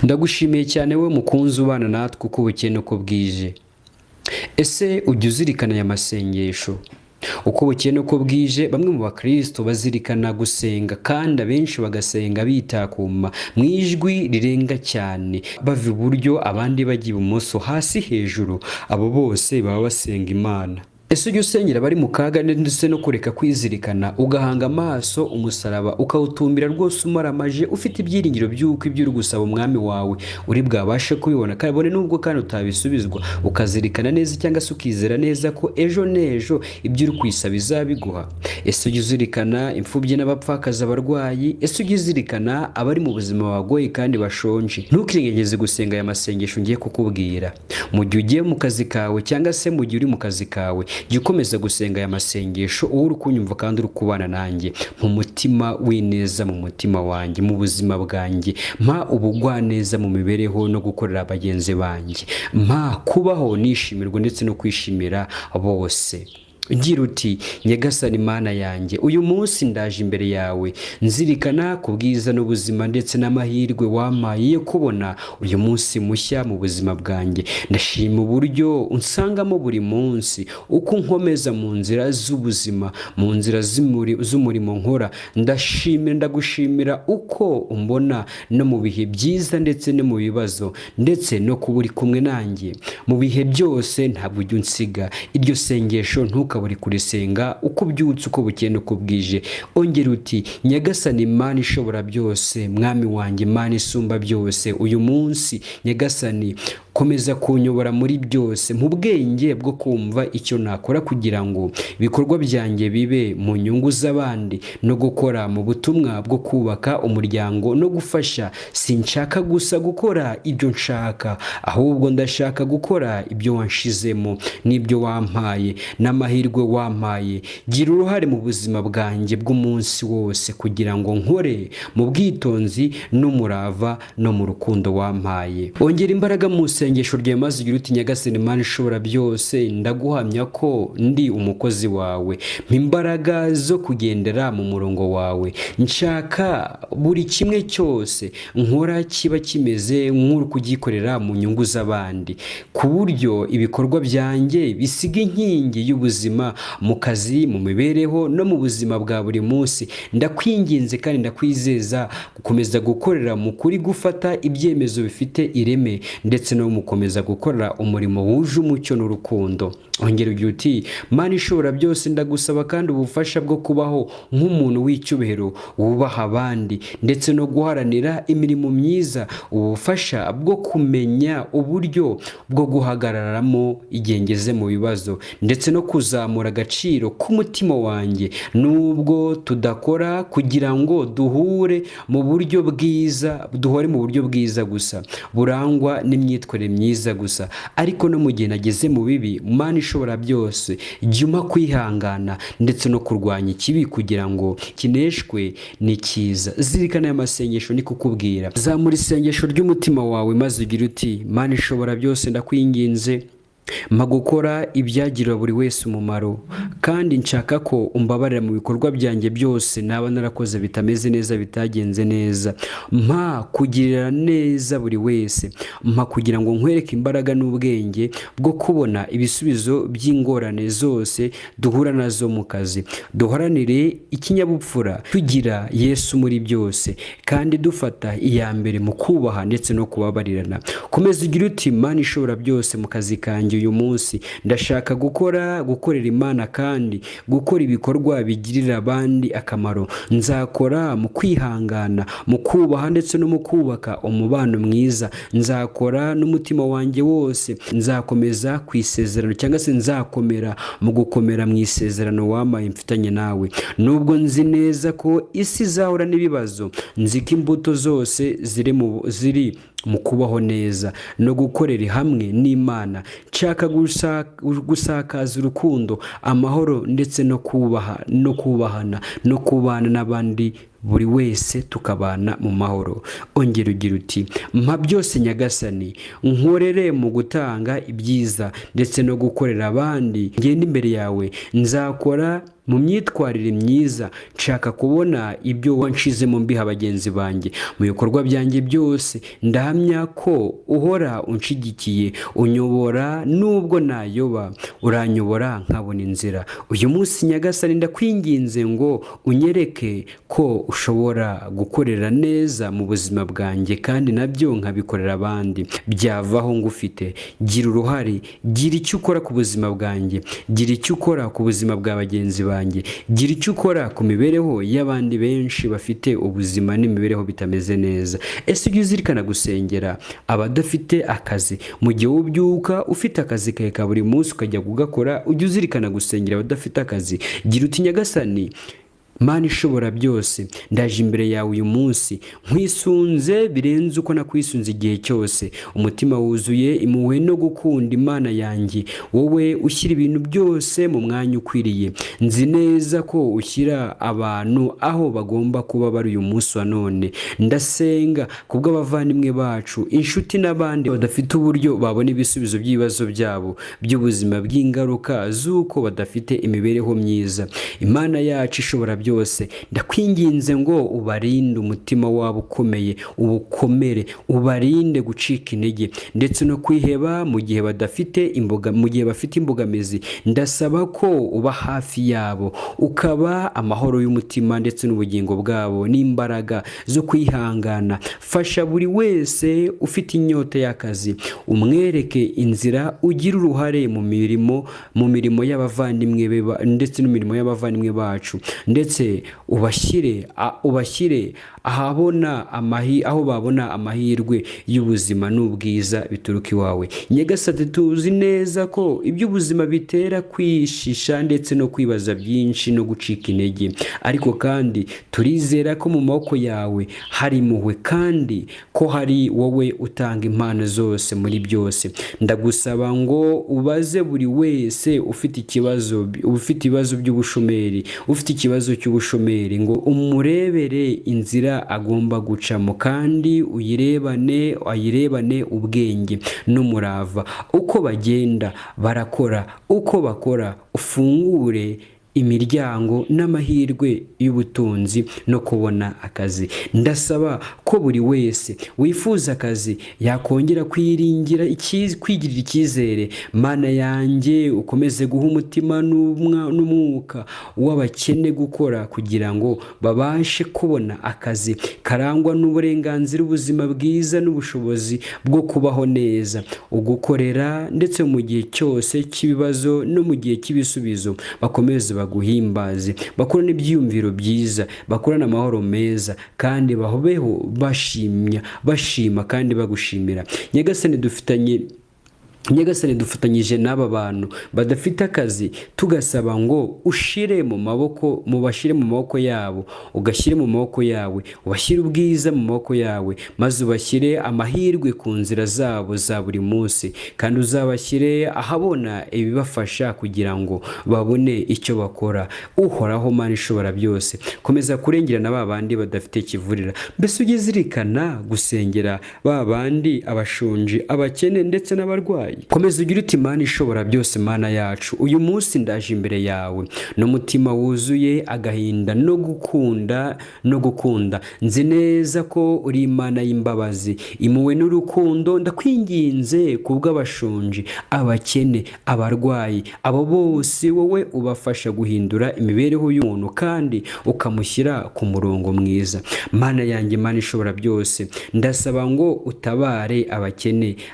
Ndagushimiye cyane we mukunzi ubana natwe uko bukeye n'uko bwije. Ese ujya uzirikana aya masengesho? Uko bukeye n'uko bwije, bamwe mu bakristo bazirikana gusenga, kandi abenshi bagasenga bitakuma mu ijwi rirenga cyane, bava iburyo abandi bajya ibumoso, hasi hejuru. Abo bose baba basenga Imana. Ese ujya usengera abari mu kaga, ndetse no kureka kwizirikana, ugahanga amaso umusaraba, ukawutumbira rwose umaramaje, ufite ibyiringiro by'uko ibyo uri gusaba Umwami wawe uri bwabashe kubibona, kabone n'ubwo kandi utabisubizwa, ukazirikana neza cyangwa se ukizera neza ko ejo n'ejo ibyo uri kwisaba izabiguha? Ese ujya uzirikana imfubyi n'abapfakazi, abarwayi? Ese ujya uzirikana abari mu buzima bagoye kandi bashonje? Ntukirengagize gusenga aya masengesho ngiye kukubwira. Mu gihe ugiye mu kazi kawe cyangwa se mu gihe uri mu kazi kawe, jya ukomeza gusenga aya masengesho, uwo uri kunyumva kandi uri kubana nanjye. Mu mutima w'ineza mu mutima wanjye, mu buzima bwanjye, mpa ubugwaneza mu mibereho no gukorera bagenzi banjye, mpa kubaho nishimirwa ndetse no kwishimira bose. Gira uti: "Nyagasani Mana yanjye, uyu munsi ndaje imbere yawe nzirikana ku bwiza n'ubuzima ndetse n'amahirwe wampaye yo kubona uyu munsi mushya mu buzima bwanjye. Ndashima uburyo unsangamo buri munsi, uko unkomeza mu nzira z'ubuzima, mu nzira z'umurimo nkora. Ndashimira, ndagushimira uko umbona no mu bihe byiza ndetse no mu bibazo, ndetse no kuba uri kumwe nanjye mu bihe byose, ntabwo ujya unsiga." Iryo sengesho ntukabure kurisenga uko ubyutse, uko bukeye n'uko bwije. Ongera uti: "Nyagasani Mana ishobora byose, Mwami wanjye, Mana isumba byose, uyu munsi Nyagasani komeza kunyobora muri byose mu bwenge bwo kumva icyo nakora kugira ngo ibikorwa byanjye bibe mu nyungu z'abandi no gukora mu butumwa bwo kubaka umuryango no gufasha. Sinshaka gusa gukora ibyo nshaka, ahubwo ndashaka gukora ibyo wanshizemo n'ibyo wampaye n'amahirwe wampaye. Gira uruhare mu buzima bwanjye bw'umunsi wose kugira ngo nkore mu bwitonzi n'umurava no mu rukundo wampaye." Ongera imbaraga mu isengesho ryawe maze ugira uti: "Nyagasani Mana ishobora byose, ndaguhamya ko ndi umukozi wawe. Mpa imbaraga zo kugendera mu murongo wawe. Nshaka buri kimwe cyose nkora kiba kimeze nk'uri kugikorera mu nyungu z'abandi, ku buryo ibikorwa byanjye bisiga inkingi y'ubuzima mu kazi, mu mibereho no mu buzima bwa buri munsi. Ndakwinginze kandi ndakwizeza gukomeza gukorera mu kuri, gufata ibyemezo bifite ireme, ndetse no gukomeza gukora umurimo wuje umucyo n'urukundo." Ongera ugira uti: "Mana ishobora byose, ndagusaba kandi ubufasha bwo kubaho nk'umuntu w'icyubahiro, wubaha abandi, ndetse no guharanira imirimo myiza, ubufasha bwo kumenya uburyo bwo guhagararamo igihe ngeze mu bibazo, ndetse no kuzamura agaciro k'umutima wanjye. Nubwo tudakora kugira ngo duhure mu buryo bwiza, duhore mu buryo bwiza gusa burangwa n'imyitwarire myiza gusa, ariko no mu gihe nageze mu bibi, Mana ishobora byose, jya umpa kwihangana ndetse no kurwanya ikibi kugira ngo kineshwe ni cyiza." Zirikana aya masengesho ni kukubwira. Zamura isengesho ry'umutima wawe maze ugire uti: "Mana ishobora byose, ndakwinginze, mpa gukora ibyagirira buri wese umumaro, kandi nshaka ko umbabarira mu bikorwa byanjye byose naba narakoze bitameze neza, bitagenze neza. Mpa kugirira neza buri wese. Mpa kugira ngo nkwereke imbaraga n'ubwenge bwo kubona ibisubizo by'ingorane zose duhura nazo mu kazi. Duharanire ikinyabupfura, tugira Yesu muri byose, kandi dufata iya mbere mu kubaha ndetse no kubabarirana." Komeza ugira uti: "Mana ishobora byose, mu kazi kanjye uyu munsi ndashaka gukora, gukorera Imana kandi gukora ibikorwa bigirira abandi akamaro. Nzakora mu kwihangana, mu kubaha ndetse no mu kubaka umubano mwiza. Nzakora n'umutima wanjye wose. Nzakomeza ku isezerano cyangwa se nzakomera mu gukomera mu isezerano wampaye mfitanye nawe. Nubwo nzi neza ko isi izahura n'ibibazo, nzi ko imbuto zose ziri mu kubaho neza no gukorera hamwe n'Imana. Nshaka gusakaza urukundo, amahoro, ndetse no kubaha no kubahana no kubana n'abandi." Buri wese tukabana mu mahoro. Ongera ugira uti: "Mpa byose Nyagasani, nkorere mu gutanga ibyiza ndetse no gukorera abandi. Ngende imbere yawe, nzakora mu myitwarire myiza. Nshaka kubona ibyo wanshizemo mbiha bagenzi banjye mu bikorwa byanjye byose. Ndahamya ko uhora unshigikiye, unyobora. Nubwo nayoba, uranyobora nkabona inzira. Uyu munsi Nyagasani, ndakwinginze ngo unyereke ko ushobora gukorera neza mu buzima bwanjye, kandi nabyo nkabikorera abandi byavaho ngufite. Gira uruhare, gira icyo ukora ku buzima bwanjye, gira icyo ukora ku buzima bwa bagenzi banjye, gira icyo ukora ku mibereho y'abandi benshi bafite ubuzima n'imibereho bitameze neza." Ese ujya uzirikana gusengera abadafite akazi? Mu gihe ubyuka ufite akazi kawe ka buri munsi ukajya kugakora, ujya uzirikana gusengera abadafite akazi? Gira uti: "Nyagasani Mana ishobora byose, ndaje imbere yawe uyu munsi, nkwisunze birenze uko nakwisunze igihe cyose, umutima wuzuye impuhwe no gukunda. Imana yanjye, wowe ushyira ibintu byose mu mwanya ukwiriye, nzi neza ko ushyira abantu aho bagomba kuba bari uyu munsi wa none. Ndasenga kubw'abavandimwe bacu, inshuti n'abandi badafite uburyo babona ibisubizo by'ibibazo byabo by'ubuzima bw'ingaruka z'uko badafite imibereho myiza. Imana yacu ishobora byose, ndakwinginze ngo ubarinde umutima wabo ukomeye, ubukomere, ubarinde gucika intege ndetse no kwiheba mu gihe badafite imboga, mu gihe bafite imbogamizi. Ndasaba ko uba hafi yabo, ukaba amahoro y'umutima ndetse n'ubugingo bwabo n'imbaraga zo kwihangana. Fasha buri wese ufite inyota y'akazi, umwereke inzira, ugire uruhare mu mirimo y'abavandimwe be ndetse n'imirimo y'abavandimwe bacu, ndetse ubashyire ahabona aho babona amahirwe y'ubuzima n'ubwiza bituruka iwawe. Nyagasani, tuzi neza ko iby'ubuzima bitera kwishisha ndetse no kwibaza byinshi no gucika intege, ariko kandi turizera ko mu maboko yawe hari impuhwe kandi ko hari wowe utanga impano zose muri byose. Ndagusaba ngo ubaze buri wese ufite ibibazo by'ubushomeri, ufite ikibazo cy'ubushomeri, ngo umurebere inzira agomba gucamo kandi ayirebane ubwenge n'umurava. Uko bagenda barakora, uko bakora, ufungure imiryango n'amahirwe y'ubutunzi no kubona akazi. Ndasaba ko buri wese wifuza akazi yakongera kwiringira kwigirira icyizere. Mana yanjye, ukomeze guha umutima n'umwuka w'abakene gukora kugira ngo babashe kubona akazi karangwa n'uburenganzira, ubuzima bwiza n'ubushobozi bwo kubaho neza ugukorera, ndetse mu gihe cyose cy'ibibazo no mu gihe cy'ibisubizo bakomeze baguhimbaze, bakurane ibyiyumviro byiza, bakurane amahoro meza, kandi babeho bashimya, bashima kandi bagushimira. Nyagasani, dufatanyije n'aba bantu badafite akazi, tugasaba ngo ushire mu maboko mubashyire mu maboko yabo, ugashyire mu maboko yawe, ubashyire ubwiza mu maboko yawe, maze ubashyire amahirwe ku nzira zabo za buri munsi, kandi uzabashyire ahabona ibibafasha kugira ngo babone icyo bakora. Uhoraho Mana ishobora byose, komeza kurengera na ba bandi badafite kivurira. Mbese ujye zirikana gusengera ba bandi, abashonji, abakene ndetse n'abarwayi? Komeza ugire uti: "Mana ishobora byose, Mana yacu, uyu munsi ndaje imbere yawe n'umutima wuzuye agahinda no gukunda. Nzi neza ko uri Imana y'imbabazi, impuhwe n'urukundo. Ndakwinginze kubw'abashonji, abakene, abarwayi. Abo bose wowe ubafasha guhindura imibereho y'umuntu kandi ukamushyira ku murongo mwiza. Mana yanjye, Mana ishobora byose, ndasaba ngo utabare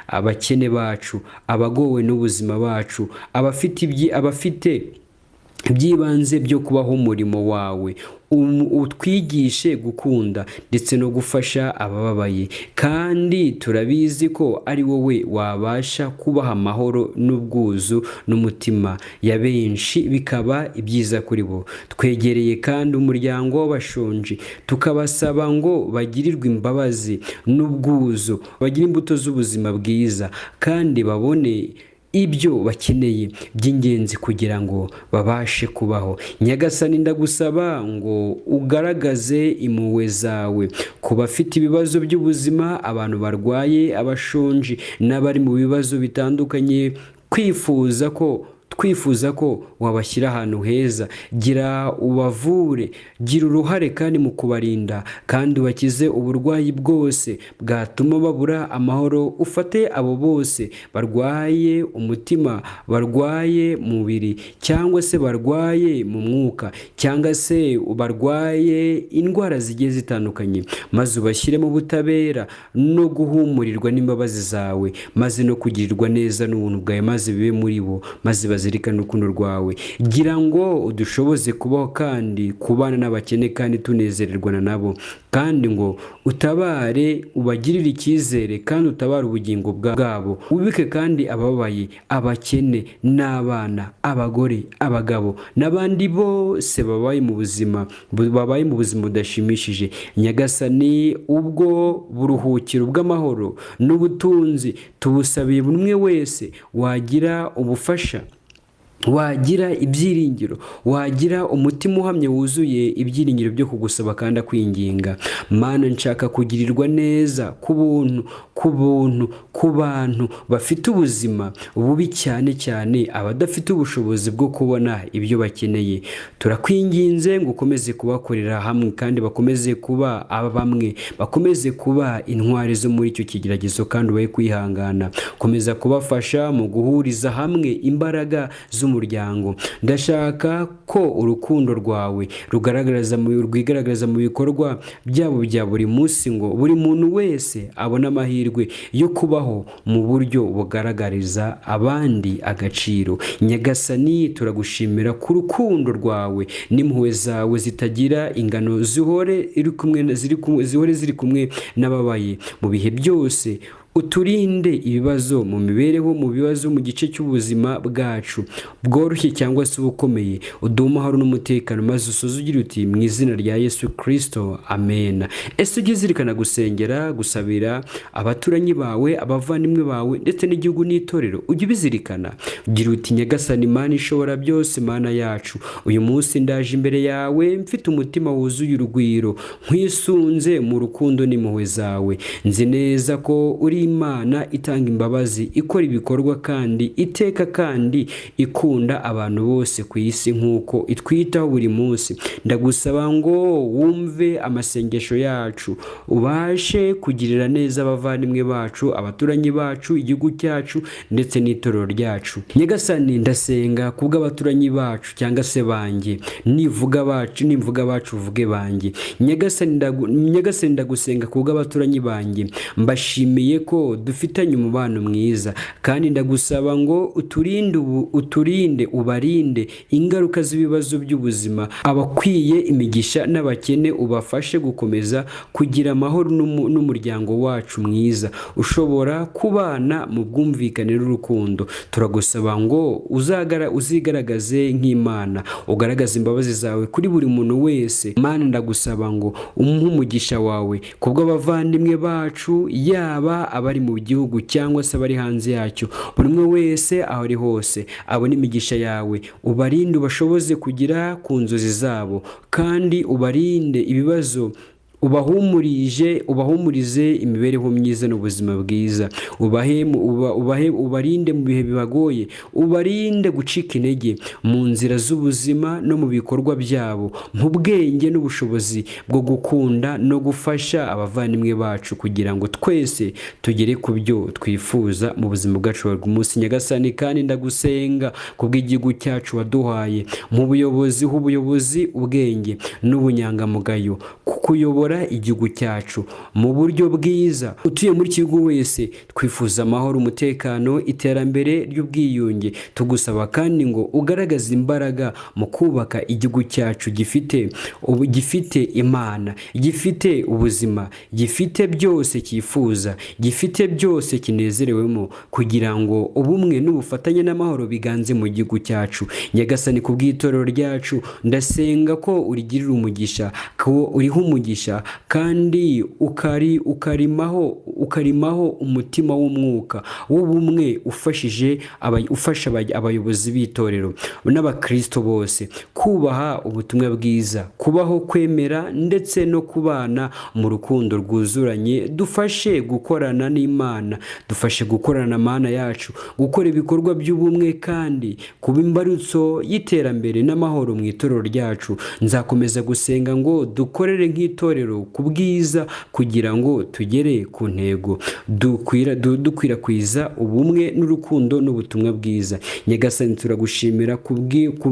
abakene bacu, abagowe n'ubuzima bacu, abafite iby'ibanze byo kubaho umurimo wawe. Utwigishe gukunda ndetse no gufasha abababaye, kandi turabizi ko ari wowe wabasha kubaha amahoro n'ubwuzu n'umutima ya benshi bikaba ibyiza kuri bo. Twegereye kandi umuryango w'abashonji, tukabasaba ngo bagirirwe imbabazi n'ubwuzu, bagire imbuto z'ubuzima bwiza kandi babone ibyo bakeneye by'ingenzi kugira ngo babashe kubaho. Nyagasani, ndagusaba ngo ugaragaze impuhwe zawe ku bafite ibibazo by'ubuzima, abantu barwaye, abashonji n'abari mu bibazo bitandukanye. Twifuza ko wabashyira ahantu heza. Gira ubavure, gira uruhare kandi mu kubarinda, kandi ubakize uburwayi bwose bwatuma babura amahoro. Ufate abo bose barwaye umutima, barwaye mubiri, cyangwa se barwaye mu mwuka, cyangwa se barwaye indwara zigiye zitandukanye, maze ubashyire mu butabera no guhumurirwa n'imbabazi zawe, maze no kugirirwa neza n'ubuntu bwawe, maze bibe muri bo, maze bazirikane urukundo rwawe. Gira ngo udushoboze kubaho kandi kubana n'abakene kandi tunezererwana nabo, kandi ngo utabare, ubagirire icyizere kandi utabare ubugingo bwabo. Ubike kandi abababaye, abakene n'abana, abagore, abagabo n'abandi bose babaye mu buzima budashimishije. Nyagasani, ubwo buruhukiro bw'amahoro n'ubutunzi tubusabiye buri umwe wese wagira ubufasha, wagira ibyiringiro, wagira umutima uhamye wuzuye ibyiringiro byo kugusaba kandi akwinginga. Mana, nshaka kugirirwa neza ku buntu ku bantu bafite ubuzima bubi, cyane cyane abadafite ubushobozi bwo kubona ibyo bakeneye. Turakwinginze ngo ukomeze kubakorera hamwe kandi bakomeze kuba aba bamwe, bakomeze kuba intwari zo muri icyo kigeragezo, kandi ubahe kwihangana. Komeza kubafasha mu guhuriza hamwe imbaraga z'umuryango. Ndashaka ko urukundo rwawe rwigaragaza mu bikorwa byabo bya buri munsi, ngo buri muntu wese abone amahirwe yo kubaho mu buryo bugaragariza abandi agaciro. Nyagasani, turagushimira ku rukundo rwawe n'impuhwe zawe zitagira ingano zihore ziri kumwe n'ababaye mu bihe byose. Uturinde ibibazo mu mibereho, mu bibazo mu gice cy'ubuzima bwacu bworoshye cyangwa se ubukomeye, uduhe amahoro n'umutekano, maze usoze ugira uti: "Mu izina rya Yesu Kirisito, amen." Ese ujye uzirikana gusengera, gusabira abaturanyi bawe, abavandimwe bawe, ndetse n'igihugu n'itorero? Ujye ubizirikana. Ugira uti: "Nyagasani Mana ishobora byose, Mana yacu, uyu munsi ndaje imbere yawe mfite umutima wuzuye urugwiro, nkwisunze mu rukundo n'impuhwe zawe. Nzi neza ko uri Imana itanga imbabazi, ikora ibikorwa kandi iteka, kandi ikunda abantu bose ku isi nk'uko itwitaho buri munsi. Ndagusaba ngo wumve amasengesho yacu, ubashe kugirira neza abavandimwe bacu, abaturanyi bacu, igihugu cyacu ndetse n'itorero ryacu. Nyagasani, ndasenga kubw'abaturanyi bacu cyangwa se banjye. Nivuga bacu, nimvuga bacu uvuge banjye. Nyagasani, ndagusenga kubw'abaturanyi banjye. Mbashimiye ko dufitanye umubano mwiza, kandi ndagusaba ngo uturinde ubu, uturinde, ubarinde ingaruka z'ibibazo by'ubuzima. Abakwiye imigisha n'abakene ubafashe gukomeza kugira amahoro n'umuryango wacu mwiza ushobora kubana mu bwumvikane n'urukundo. Turagusaba ngo uzigaragaze nk'Imana, ugaragaze imbabazi zawe kuri buri muntu wese. Mana, ndagusaba ngo umuhe umugisha wawe kubw'abavandimwe bacu, yaba abari mu gihugu cyangwa se abari hanze yacyo. Buri umwe wese aho ari hose abone imigisha yawe. Ubarinde, ubashoboze kugera ku nzozi zabo, kandi ubarinde ibibazo, ubahumurize imibereho myiza n'ubuzima bwiza. Ubahe, ubarinde mu bihe bibagoye, ubarinde gucika intege mu nzira z'ubuzima no mu bikorwa byabo, mu bwenge n'ubushobozi bwo gukunda no gufasha abavandimwe bacu kugira ngo twese tugere ku byo twifuza mu buzima bwacu bwa buri munsi. Nyagasani, kandi ndagusenga kubw'igihugu cyacu waduhaye mu buyobozi, h'ubuyobozi ubwenge n'ubunyangamugayo ku kuyobora igihugu cyacu mu buryo bwiza. Utuye muri iki gihugu wese twifuza amahoro, umutekano, iterambere ry'ubwiyunge. Tugusaba kandi ngo ugaragaze imbaraga mu kubaka igihugu cyacu gifite Imana, gifite ubuzima, gifite byose cyifuza, gifite byose kinezerewemo, kugira ngo ubumwe n'ubufatanye n'amahoro biganze mu gihugu cyacu. Nyagasani, ku bw'itorero ryacu, ndasenga ko urigirira umugisha, ko uriha umugisha. umugisha kandi ukarimaho umutima w'umwuka w'ubumwe ufasha abayobozi b'itorero n'abakristo bose kubaha ubutumwa bwiza, kubaho kwemera ndetse no kubana mu rukundo rwuzuranye. Dufashe gukorana n'Imana, dufashe gukorana na Mana yacu, gukora ibikorwa by'ubumwe kandi kuba imbarutso y'iterambere n'amahoro mu itorero ryacu. Nzakomeza gusenga ngo dukorere nk'itorero ku bwiza kugira ngo tugere ku ntego dukwirakwiza ubumwe n'urukundo n'ubutumwa bwiza. Nyagasani, turagushimira ku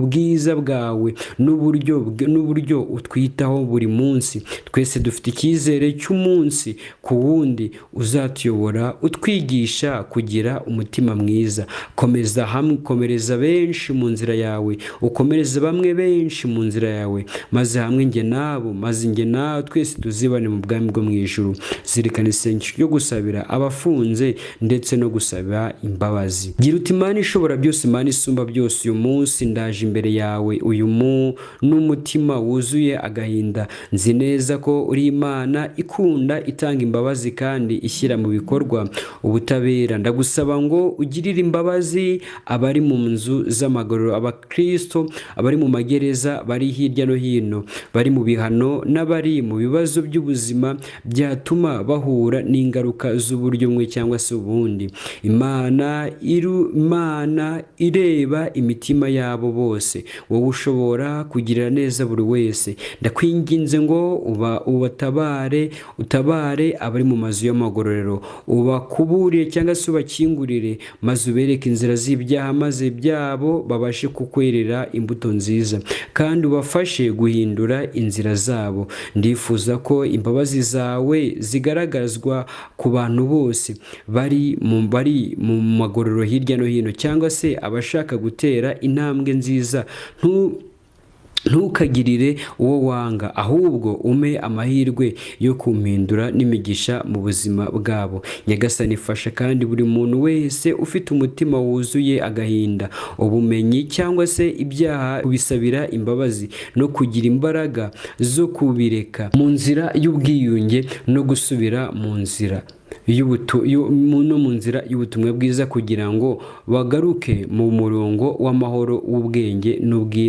bwiza bwawe n'uburyo utwitaho buri munsi. Twese dufite icyizere cy'umunsi ku wundi uzatuyobora, utwigisha kugira umutima mwiza. Komeza hamwe, komereza benshi mu nzira yawe, ukomereze bamwe benshi mu nzira yawe, maze hamwe njye nabo, maze njye nawe twese tuzibane mu bwami bwo mu ijuru. Zirikana isengesho ryo gusabira abafunze ndetse no gusaba imbabazi. Gira uti: "Imana ishobora byose, Imana isumba byose, uyu munsi ndaje imbere yawe uyu mu n'umutima wuzuye agahinda. Nzi neza ko uri Imana ikunda, itanga imbabazi kandi ishyira mu bikorwa ubutabera. Ndagusaba ngo ugirire imbabazi abari mu nzu z'amagororero, abakristo abari mu magereza bari hirya no hino, bari mu bihano n'abari mu bibazo by'ubuzima byatuma bahura n'ingaruka z'uburyo bumwe cyangwa se ubundi. Imana ireba imitima yabo bose, wowe ushobora kugirira neza buri wese. Ndakwinginze ngo ubatabare, utabare abari mu mazu y'amagororero, ubakubure cyangwa se ubakingurire, maze ubereke inzira z'ibyaha, maze byabo babashe kukwerera imbuto nziza, kandi ubafashe guhindura inzira zabo. Ndifuza ko imbabazi zawe zigaragazwa ku bantu bose bari mu magororero hirya no hino, cyangwa se abashaka gutera intambwe nziza. Ntukagirire uwo wanga, ahubwo umpe amahirwe yo kumpindura n'imigisha mu buzima bwabo. Nyagasani, fasha kandi buri muntu wese ufite umutima wuzuye agahinda, ubumenyi cyangwa se ibyaha, kubisabira imbabazi no kugira imbaraga zo kubireka mu nzira y'ubwiyunge no gusubira mu nzira no mu nzira y'ubutumwa bwiza, kugira ngo bagaruke mu murongo w'amahoro, w'ubwenge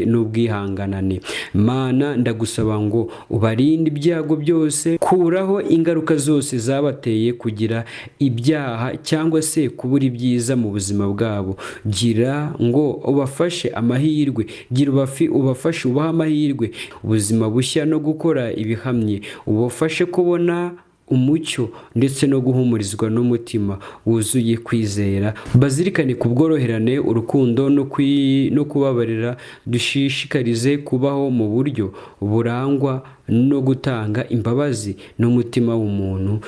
n'ubwihanganane. Mana, ndagusaba ngo ubarinde ibyago byose, kuraho ingaruka zose zabateye kugira ibyaha cyangwa se kubura ibyiza mu buzima bwabo. Gira ngo ubafashe amahirwe, gira ubafashe, ubahe amahirwe, ubuzima bushya no gukora ibihamye. Ubafashe kubona umucyo ndetse no guhumurizwa n'umutima wuzuye kwizera. Bazirikane ku bworoherane, urukundo no kubabarira. Dushishikarize kubaho mu buryo burangwa no gutanga imbabazi n'umutima w'umuntu.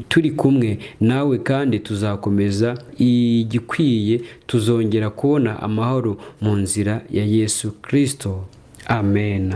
Turi kumwe nawe kandi tuzakomeza igikwiye, tuzongera kubona amahoro mu nzira ya Yesu Kirisito. Amen."